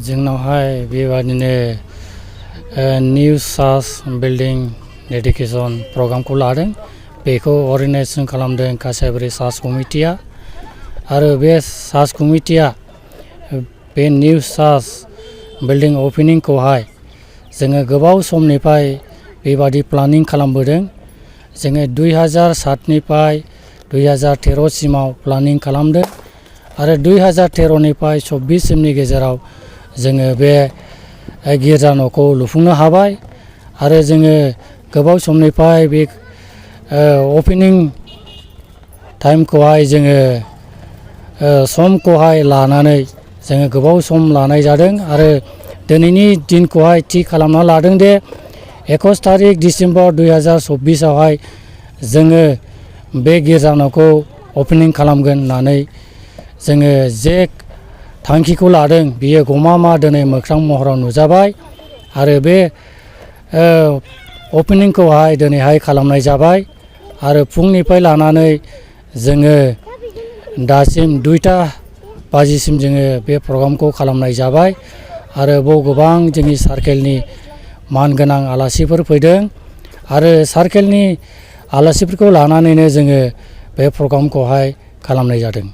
जोंनावहाय बेबादिनो new church building dedication प्रग्रामखौ लादों। बेखौ अर्गेनाइजेसन खालामदों कासाइबारि चार्च कमिटिया आरो बे चार्च कमिटिया बे निउ चार्च बिल्डिं ओपनिंखौहाय जोङो गोबाव समनिफ्राय बेबादि प्लानिं खालामबोदों। जोङो 2007निफ्राय 2013 सिमाव प्लानिं खालामदों आरो 2013 निफ्राय 24 सिमनि गेजेराव जोङो बे गिर्जा न'खौ लुफुंनो हाबाय आरो जोङो गोबाव समनिफ्राय बे ओपनिं टाइमखौहाय जोङो समखौहाय लानानै जोङो गोबाव सम लानाय जादों आरो दिनैनि दिनखौहाय थि खालामना लादों दे 21 तारिख डिसेम्बर 2024 आवहाय जोङो बे गिर्जा न'खौ ओपनिं खालामगोन होननानै जोङो जे थांखिखौ लादों बियो गमामा दिनै मोख्रां महराव नुजाबाय आरो बे ओपनिंखौहाय दिनैहाय खालामनाय जाबाय आरो फुंनिफ्राय लानानै जोङो दासिम 2टा बाजिसिम जोङो बे प्रग्रामखौ खालामनाय जाबाय आरो बाव गोबां जोंनि सार्केलनि मानगोनां आलासिफोर फैदों आरो सार्केलनि आलासिफोरखौ लानानैनो जोङो बे प्रग्रामखौहाय खालामनाय जादों।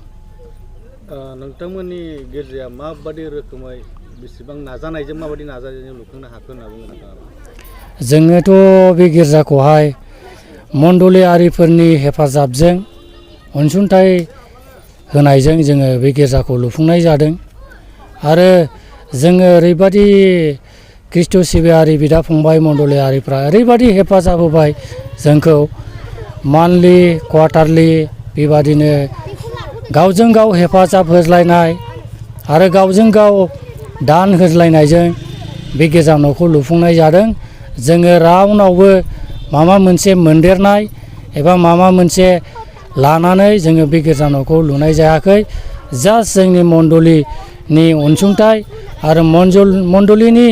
नोंथांमोननि गिर्जाया माबादि रोखोमै बेसेबां नाजानायजों माबादि नाजानायजों लुफुंनो हाखो होनना बुङो नोंथाङा? जोङोथ' बे गिर्जाखौहाय मण्डलियारिफोरनि हेफाजाबजों अनसुंथाइ होनायजों जोङो बे गिर्जाखौ लुफुंनाय जादों आरो जोङो ओरैबादि ख्रिस्ट' सिबियारि बिदा फंबाय मण्डलियारिफ्रा ओरैबादि हेफाजाब होबाय जोंखौ मान्थलि क्वार्टारलि बेबादिनो गावजों गाव हेफाजाब होज्लायनाय आरो गावजों गाव दान होज्लायनायजों बे गिर्जा न'खौ लुफुंनाय जादों। जोङो रावनावबो माबा मोनसे मोनदेरनाय एबा माबा मोनसे लानानै जोङो बे गिर्जा न'खौ लुनाय जायाखै। जास्ट जोंनि मण्डलिनि अनसुंथाइ आरो मण्डलिनि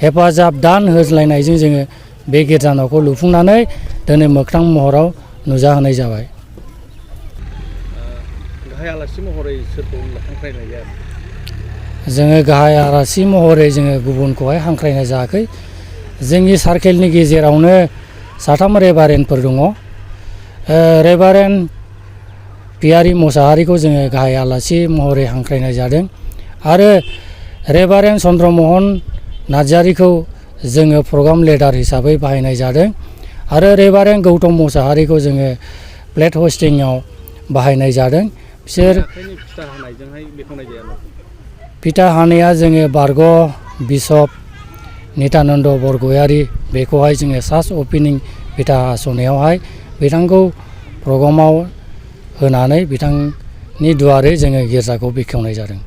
हेफाजाब दान होज्लायनायजों जोङो बे गिर्जा न'खौ लुफुंनानै दिनै मोख्रां महराव नुजाहोनाय जाबाय। गाहाय आलासि महरै सोरखौ हांख्रायनाय जाया? जोङो गाहाय आलासि महरै जोङो गुबुनखौहाय हांख्रायनाय जायाखै। जोंनि सार्केलनि गेजेरावनो 3 रेभारेन्डफोर दङ। रेभारेन्ड पियारि मोसाहारिखौ जोङो गाहाय आलासि महरै हांख्रायनाय जादों आरो रेभारेन्ड चन्द्रमहन नार्जारिखौ जोङो प्रग्राम लिडार हिसाबै बाहायनाय जादों आरो रेभारेन्ड गौतम मोसाहारिखौ जोङो प्लेट हस्टिंआव बाहायनाय जादों। बिसोर फिथा हानाया जोङो बारग' बिशप नित्यानन्द बरगयारि बेखौहाय जोङो चार्च ओपनिं फिथा हास'नायावहाय बिथांखौ प्रग्रामाव होनानै बिथांनि दुवारै जोङो गिर्जाखौ बेखेवनाय जादों।